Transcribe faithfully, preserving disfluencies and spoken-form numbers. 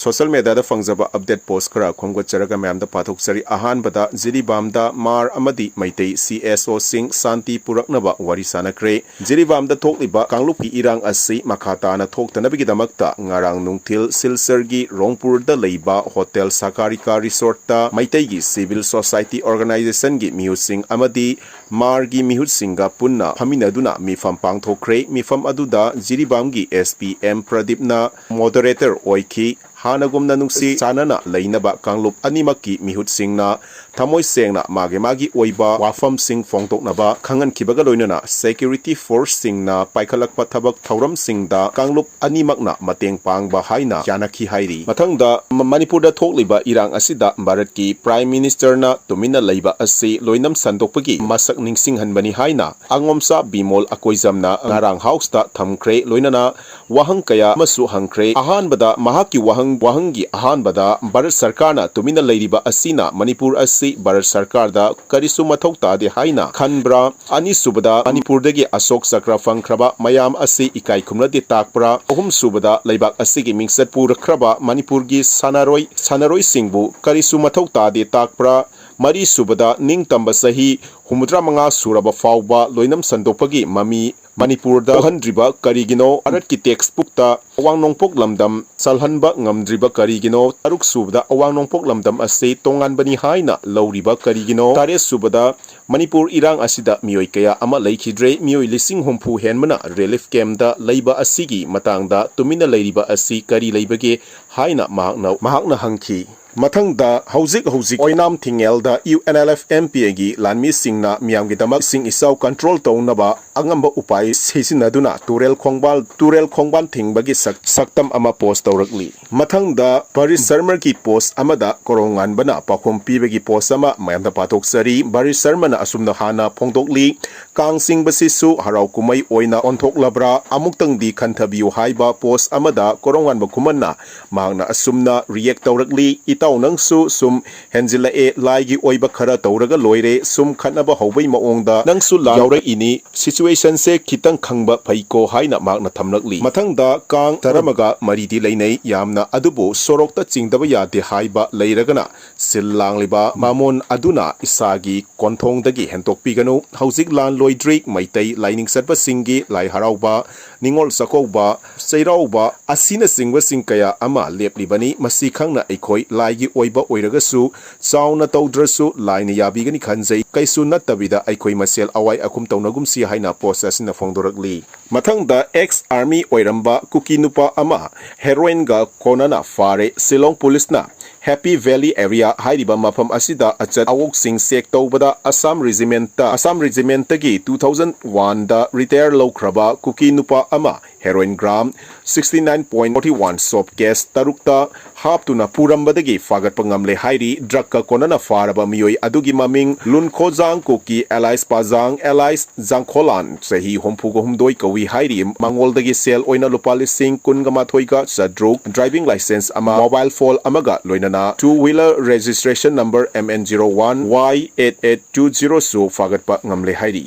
Social mediaꯗ ꯐꯪꯖꯕ update post ꯈꯔ ꯈꯣꯝꯒꯠꯆꯔꯒ ꯃꯌꯥꯝꯗ ꯄꯥꯊꯣꯛꯆꯔꯤ꯫ ꯑꯍꯥꯟꯕꯗ ꯖꯤꯔꯤꯕꯥꯝꯗ ꯃꯥꯔ ꯑꯃꯗꯤ ꯃꯩꯇꯩ ꯁꯤ ꯑꯦꯁ ꯑꯣꯁꯤꯡ ꯁꯥꯟꯇꯤ ꯄꯨꯔꯛꯅꯕ ꯋꯥꯔꯤ ꯁꯥꯟꯅꯈ꯭ꯔꯦ꯫ ꯖꯤꯔꯤꯕꯥꯝꯗ ꯊꯣꯛꯂꯤꯕ ꯀꯥꯡꯂꯨꯞꯀꯤ ꯏꯔꯥꯡ ꯑꯁꯤ ꯃꯈꯥ ꯇꯥꯅ ꯊꯣꯛꯇꯅꯕꯒꯤꯗꯃꯛꯇ ꯉꯔꯥꯡ ꯅꯨꯡꯊꯤꯜ ꯁꯤꯜꯆꯔꯒꯤ ꯔꯣꯡꯄꯨꯔꯗ ꯂꯩꯕ ꯍꯣꯇꯦꯜ ꯁꯥꯀꯥꯔꯤꯀꯥ ꯔꯤꯁꯣꯔꯠꯇ ꯃꯩꯇꯩꯒꯤ civil society organizationꯒꯤ ꯃꯤꯍꯨꯠꯁꯤꯡ ꯑꯃꯗꯤ ꯃꯥꯔꯒꯤ ꯃꯤꯍꯨꯠꯁꯤꯡꯒ ꯄꯨꯟꯅ ꯐꯝꯃꯤꯟꯅꯗꯨꯅ ꯃꯤꯐꯝ ꯄꯥꯡꯊꯣꯛꯈ꯭ꯔꯦ꯫ ꯃꯤꯐꯝ ꯑꯗꯨꯗ ꯖꯤꯔꯤꯕꯥꯝꯒꯤ ꯑꯦꯁ ꯄꯤ ꯑꯦꯝ ꯄ꯭ꯔꯗꯤꯞꯅ moderator ꯑꯣꯏꯈꯤ꯫ ꯍꯥꯟꯅꯒꯨꯝꯅ ꯅꯨꯡꯁꯤ ꯆꯥꯟꯅꯅ ꯂꯩꯅꯕ ꯀꯥꯡꯂꯨꯞ ꯑꯅꯤꯃꯛꯀꯤ ꯃꯤꯍꯨꯠꯁꯤꯡꯅ ꯊꯃꯣꯏ ꯁꯦꯡꯅ ꯃꯥꯒꯤ ꯃꯥꯒꯤ ꯑꯣꯏꯕ ꯋꯥꯐꯝꯁꯤꯡ ꯐꯣꯡꯗꯣꯛꯅꯕ ꯈꯪꯍꯟꯈꯤꯕꯒ ꯂꯣꯏꯅꯅ security forceꯁꯤꯡꯅ ꯄꯥꯏꯈꯠꯂꯛꯄ ꯊꯕꯛ ꯊꯧꯔꯝꯁꯤꯡꯗ ꯀꯥꯡꯂꯨꯞ ꯑꯅꯤꯃꯛꯅ ꯃꯇꯦꯡ ꯄꯥꯡꯕ ꯍꯥꯏꯅ ꯌꯥꯅꯈꯤ ꯍꯥꯏꯔꯤ꯫ ꯃꯊꯪꯗ ꯃ-, ꯃꯅꯤꯄꯨꯔꯗ ꯊꯣꯛꯂꯤꯕ ꯏꯔꯥꯡ ꯑꯁꯤꯗ ꯚꯥꯔꯠꯀꯤ Prime Ministerꯅ ꯇꯨꯃꯤꯟꯅ ꯂꯩꯕ ꯑꯁꯤ ꯂꯣꯏꯅꯝ ꯁꯟꯗꯣꯛꯄꯒꯤ ꯃꯁꯛ ꯅꯤꯡꯁꯤꯡꯍꯟꯕꯅꯤ ꯍꯥꯏꯅ ꯑꯉꯣꯝꯆꯥ ꯕꯤꯃꯣꯜ ꯑꯀꯣꯏꯖꯝꯅ ꯉꯔꯥꯡ Houseꯇ ꯊꯝꯈ꯭ꯔꯦ꯫ ꯂꯣꯏꯅꯅ ꯋꯥꯍꯪ ꯀꯌꯥ ꯑꯃꯁꯨ ꯍꯪꯈ꯭ꯔꯦ꯫ ꯑꯍꯥꯟꯕꯗ ꯃꯍꯥꯛꯀꯤ ꯋꯥꯍꯪ, ꯋꯥꯍꯪꯒꯤ ꯑꯍꯥꯟꯕꯗ ꯚꯥꯔꯠ ꯁꯔꯀꯥꯔꯅ ꯇꯨꯃꯤꯟꯅ ꯂꯩꯔꯤꯕ ꯑꯁꯤꯅ ꯃꯅꯤꯄꯨꯔ ꯑꯁꯤ ꯚꯥꯔꯠ ꯁꯔꯀꯥꯔꯗ ꯀꯔꯤꯁꯨ ꯃꯊꯧ ꯇꯥꯗꯦ ꯍꯥꯏꯅ ꯈꯟꯕ꯭ꯔꯥ? ꯑꯅꯤꯁꯨꯕꯗ ꯃꯅꯤꯄꯨꯔꯗꯒꯤ ꯑꯁꯣꯛ ꯆꯀ꯭ꯔ ꯐꯪꯈ꯭ꯔꯕ ꯃꯌꯥꯝ ꯑꯁꯤ ꯏꯀꯥꯏ ꯈꯨꯝꯅꯗꯦ ꯇꯥꯛꯄ꯭ꯔꯥ? ꯑꯍꯨꯝꯁꯨꯕꯗ ꯂꯩꯕꯥꯛ ꯑꯁꯤꯒꯤ ꯃꯤꯡꯆꯠ ꯄꯨꯔꯛꯈ꯭ꯔꯕ ꯃꯅꯤꯄꯨꯔꯒꯤ ꯁꯥꯟꯅꯔꯣꯏ, ꯁꯥꯟꯅꯔꯣꯏꯁꯤꯡꯕꯨ ꯀꯔꯤꯁꯨ ꯃꯊꯧ ꯇꯥꯗꯦ ꯇꯥꯛꯄ꯭ꯔꯥ? ꯃꯔꯤꯁꯨꯕꯗ ꯅꯤꯡꯇꯝꯕ ꯆꯍꯤ ꯍꯨꯝꯐꯨꯇꯔꯥ ꯃꯉꯥ ꯁꯨꯔꯕ ꯐꯥꯎꯕ ꯂꯣꯏꯅꯝ ꯁꯟꯗꯣꯛꯄꯒꯤ ꯃꯃꯤ ꯃꯅꯤꯄꯨꯔꯗ ꯊꯣꯛꯍꯟꯗ꯭ꯔꯤꯕ ꯀꯔꯤꯒꯤꯅꯣ? ꯚꯥꯔꯠꯀꯤ text bookꯇ ꯑꯋꯥꯡ ꯅꯣꯡꯄꯣꯛ ꯂꯝꯗꯝ ꯆꯜꯍꯟꯕ ꯉꯝꯗ꯭ꯔꯤꯕ ꯀꯔꯤꯒꯤꯅꯣ? ꯇꯔꯨꯛ ꯁꯨꯕꯗ ꯑꯋꯥꯡ ꯅꯣꯡꯄꯣꯛ ꯂꯝꯗꯝ ꯑꯁꯤ ꯇꯣꯉꯥꯟꯕꯅꯤ ꯍꯥꯏꯅ ꯂꯧꯔꯤꯕ ꯀꯔꯤꯒꯤꯅꯣ? ꯇꯔꯦꯠ ꯁꯨꯕꯗ ꯃꯅꯤꯄꯨꯔ ꯏꯔꯥꯡ ꯑꯁꯤꯗ ꯃꯤꯑꯣꯏ ꯀꯌꯥ ꯑꯃ ꯂꯩꯈꯤꯗ꯭ꯔꯦ꯫ ꯃꯤꯑꯣꯏ ꯂꯤꯁꯤꯡ ꯍꯨꯝꯐꯨ ꯍꯦꯟꯕꯅ relief campꯇ ꯂꯩꯕ ꯑꯁꯤꯒꯤ ꯃꯇꯥꯡꯗ ꯇꯨꯃꯤꯟꯅ ꯂꯩꯔꯤꯕ ꯑꯁꯤ ꯀꯔꯤ ꯂꯩꯕꯒꯦ ꯍꯥꯏꯅ ꯃꯍꯥꯛꯅ, ꯃꯍꯥꯛꯅ ꯍꯪꯈꯤ꯫ ꯃꯊꯪꯗ ꯍꯧꯖꯤꯛ ꯍꯧꯖꯤꯛ ꯑꯣꯏꯅꯥꯝ ꯊꯤꯡꯉꯦꯜꯗ U N L F M P ꯑꯦꯒꯤ ꯂꯥꯟꯃꯤꯁꯤꯡꯅ ꯃꯤꯌꯥꯝꯒꯤꯗꯃꯛ ꯏꯁꯤꯡ ꯏꯆꯥꯎ control ꯇꯧꯅꯕ ꯑꯉꯝꯕ ꯎꯄꯥꯏ ꯁꯤꯖꯤꯟꯅꯗꯨꯅ ꯇꯨꯔꯦꯜ ꯈꯣꯡꯕꯥꯜ, ꯇꯨꯔꯦꯜ ꯈꯣꯡꯕꯥꯟ ꯊꯤꯡꯕꯒꯤ ꯁꯛ-, ꯁꯛꯇꯝ ꯑꯃ post ꯇꯧꯔꯛꯂꯤ꯫ ꯃꯊꯪꯗ ꯕꯔꯤꯁ ꯁꯔꯃꯒꯤ post ꯑꯃꯗ ꯀꯣꯔꯧꯉꯥꯟꯕꯅ ꯄꯥꯎꯈꯨꯝ ꯄꯤꯕꯒꯤ post ꯑꯃ ꯃꯌꯥꯝꯗ ꯄꯥꯊꯣꯛꯆꯔꯤ꯫ ꯕꯔꯤꯁ ꯁꯔꯃꯅ ꯑꯁꯨꯝꯅ ꯍꯥꯟꯅ ꯐꯣꯡꯗꯣꯛꯂꯤ, ꯀꯥꯡ ꯆꯤꯡꯕꯁꯤꯁꯨ ꯍꯔꯥꯎ ꯀꯨꯝꯍꯩ ꯑꯣꯏꯅ ꯑꯣꯟꯊꯣꯛꯂꯕ꯭ꯔꯥ? ꯑꯃꯨꯛꯇꯪꯗꯤ ꯈꯟꯊꯕꯤꯌꯨ" ꯍꯥꯏꯕ ꯄꯣꯁ ꯑꯃꯗ ꯀꯣꯔꯣꯝꯉꯥꯟꯕ ꯈꯨꯃꯟꯅ ꯃꯍꯥꯛꯅ ꯑꯁꯨꯝꯅ ꯔꯤꯌꯦꯛ ꯇꯧꯔꯛꯂꯤ: "ꯏꯇꯥꯎ, ꯅꯪꯁꯨ ꯁꯨꯝ ꯍꯦꯟꯖꯤꯜꯂꯛꯑꯦ, ꯂꯥꯏꯒꯤ ꯑꯣꯏꯕ ꯈꯔ ꯇꯧꯔꯒ ꯂꯣꯏꯔꯦ, ꯁꯨꯝ ꯈꯠꯅꯕ ꯍꯧꯕꯩ ꯃꯑꯣꯡꯗ ꯅꯪꯁꯨ ꯂꯥꯟ ꯌꯥꯎꯔꯛꯏꯅꯤ, ꯁꯤꯆꯨꯋꯦꯁꯟꯁꯦ ꯈꯤꯇꯪ ꯈꯪꯕ ꯐꯩꯀꯣ" ꯍꯥꯏꯅ ꯃꯍꯥꯛꯅ ꯊꯝꯂꯛꯂꯤ꯫ ꯃꯊꯪꯗ ꯀꯥꯡ ꯇꯔꯥꯃꯒ ꯃꯔꯤꯗꯤ ꯂꯩꯅꯩ ꯌꯥꯝꯅ, ꯑꯗꯨꯕꯨ ꯁꯣꯔꯣꯛꯇ ꯆꯤꯡꯗꯕ ꯌꯥꯗꯦ ꯍꯥꯏꯕ ꯂꯩꯔꯒꯅ ꯁꯤꯜ ꯂꯥꯡꯂꯤꯕ ꯃꯥꯃꯣꯟ ꯑꯗꯨꯅ ꯏꯁꯥꯒꯤ ꯀꯣꯟꯊꯣꯡꯗꯒꯤ ꯍꯦꯟꯗꯣꯛꯄꯤꯒꯅꯨ꯫ ꯍꯧꯖꯤꯛ ꯂꯥꯟ ꯂꯣꯏꯗ꯭ꯔꯤ, ꯃꯩꯇꯩ ꯂꯥꯏꯅꯤꯡ ꯆꯠꯄꯁꯤꯡꯒꯤ ꯂꯥꯏ ꯍꯔꯥꯎꯕ, ꯅꯤꯉꯣꯜ ꯆꯥꯛꯀꯧꯕ, ꯆꯩꯔꯥꯎꯕ ꯑꯁꯤꯅꯆꯤꯡꯕꯁꯤꯡ ꯀꯌꯥ ꯑꯃ ꯂꯦꯞꯂꯤꯕꯅꯤ꯫ ꯃꯁꯤ ꯈꯪꯅ ꯑꯩꯈꯣꯏ ꯂꯥꯏꯒꯤ ꯑꯣꯏꯕ ꯑꯣꯏꯔꯒꯁꯨ ꯆꯥꯎꯅ ꯇꯧꯗ꯭ꯔꯁꯨ ꯂꯥꯏꯅ ꯌꯥꯕꯤꯒꯅꯤ ꯈꯟꯖꯩ꯫ ꯀꯩꯁꯨ ꯅꯠꯇꯕꯤꯗ ꯑꯩꯈꯣꯏ ꯃꯁꯦꯜ ꯑꯋꯥꯏ ꯑꯈꯨꯝ ꯇꯧꯅꯒꯨꯝꯁꯤ ꯍꯥꯏꯅ ꯄꯣꯁ ꯑꯁꯤꯅ ꯐꯣꯡꯗꯣꯔꯛꯂꯤ꯫ ꯃꯊꯪꯗ ꯑꯦꯛꯁ ꯑꯥꯔꯃꯤ ꯑꯣꯏꯔꯝꯕ ꯀꯨꯀꯤ ꯅꯨꯄꯥ ꯑꯃ ꯍꯦꯔꯣꯏꯟꯒ ꯀꯣꯟꯅꯅ ꯐꯥꯔꯦ꯫ ꯁꯤꯂꯣꯡ ꯄꯨꯂꯤꯁꯅ ꯍꯦꯄꯤ ꯚꯦꯂꯤ ꯑꯦꯔꯤꯌꯥ ꯍꯥꯏꯔꯤꯕ ꯃꯐꯝ ꯑꯁꯤꯗ ꯑꯆꯠ ꯑꯋꯣꯛꯁꯤꯡ ꯆꯦꯛ ꯇꯧꯕꯗ ꯑꯁꯥꯝ ꯔꯤꯖꯤꯃꯦꯟꯇ, ꯑꯁꯥꯝ ꯔꯤꯖꯤꯃꯦꯟꯇꯒꯤ ꯇꯨ ꯊꯥꯎꯖꯟ ꯋꯥꯟꯗ ꯔꯤꯇꯥꯌꯔ ꯂꯧꯈ꯭ꯔꯕ ꯀꯨꯀꯤ ꯅꯨꯄꯥ ꯑꯃ heroin gram sixty nine point forty one soap case ꯇꯔꯨꯛꯇ ꯍꯥꯞꯇꯨꯅ ꯄꯨꯔꯝꯕꯗꯒꯤ ꯐꯥꯒꯠꯄ ꯉꯝꯂꯦ ꯍꯥꯏꯔꯤ꯫ ꯗ꯭ꯔꯒꯀ ꯀꯣꯟꯅꯅ ꯐꯥꯔꯕ ꯃꯤꯑꯣꯏ ꯑꯗꯨꯒꯤ ꯃꯃꯤꯡ ꯂꯨꯟꯈꯣꯖꯥꯡ ꯀꯨꯀꯤ ꯑꯦꯂꯥꯏꯁ ꯄꯥꯖꯥꯡ ꯑꯦꯂꯥꯏꯁ ꯖꯥꯡꯈꯣꯂꯥꯟ, ꯆꯍꯤ ꯍꯨꯝꯐꯨꯒ ꯍꯨꯝꯗꯣꯏ ꯀꯧꯏ ꯍꯥꯏꯔꯤ꯫ ꯃꯉꯣꯜꯗꯒꯤ ꯁꯦꯜ ꯑꯣꯏꯅ ꯂꯨꯄꯥ ꯂꯤꯁꯤꯡ ꯀꯨꯟꯒ ꯃꯥꯊꯣꯏꯒ ꯆꯥꯇ꯭ꯔꯨꯛ, ꯗ꯭ꯔꯥꯏꯚꯤꯡ ꯂꯥꯏꯁꯦꯟꯁ ꯑꯃ, ꯃꯣꯕꯥꯏꯜ ꯐꯣꯟ ꯑꯃꯒ ꯂꯣꯏꯅꯅ two wheeler registration number M N zero one Y eight eight two ꯖꯤꯔꯣꯁꯨ ꯐꯥꯒꯠꯄ ꯉꯝꯂꯦ ꯍꯥꯏꯔꯤ꯫